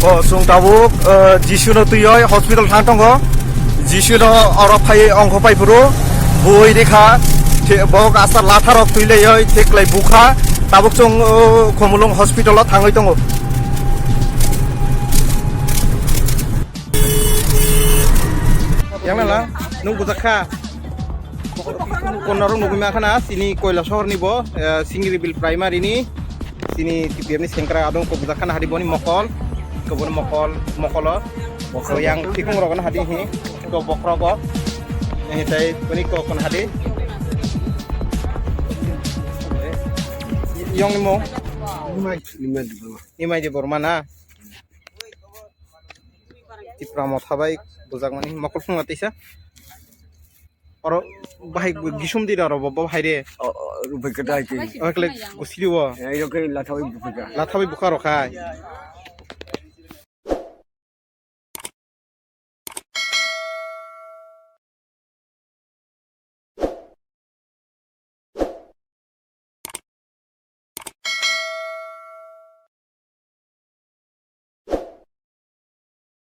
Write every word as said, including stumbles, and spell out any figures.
O, chwng tabuk, eh, Jisu no twiwi hospital thang tongo. Jisu no oro phai ongkho pai phuru bui rikha. Thi-, bok asta latha rok twi laiwi thik lai bukha. Tabuk chwng, oh, Khumulwng hospital o thangwi tongo. Yang nala, nung bujak kha? Konarok nugwi mankha na, chini Koilasahar ni bo, eh, Singribil Primary ni, chini T P F ni sengkrak adong kok bujak kha na hadi boni mokol, koboni mokol, mokolo. Mokol yang bokol. Tikung rok na hadi hi, to bokrok o. Eh, tai boni kok na hadi. Yong ni mo? Nimai, Nimai Debbarma. Nimai Debbarma na? Tipra motha bai bujakmani mokol phunukna tisa. Oro bahai gisum di oro bo, bo hai re. O, o, rupai kata hai ti. Oro kle gusiri wo. Eh, yo khe latha bai bupai ka. Latha bai bukha rok hai.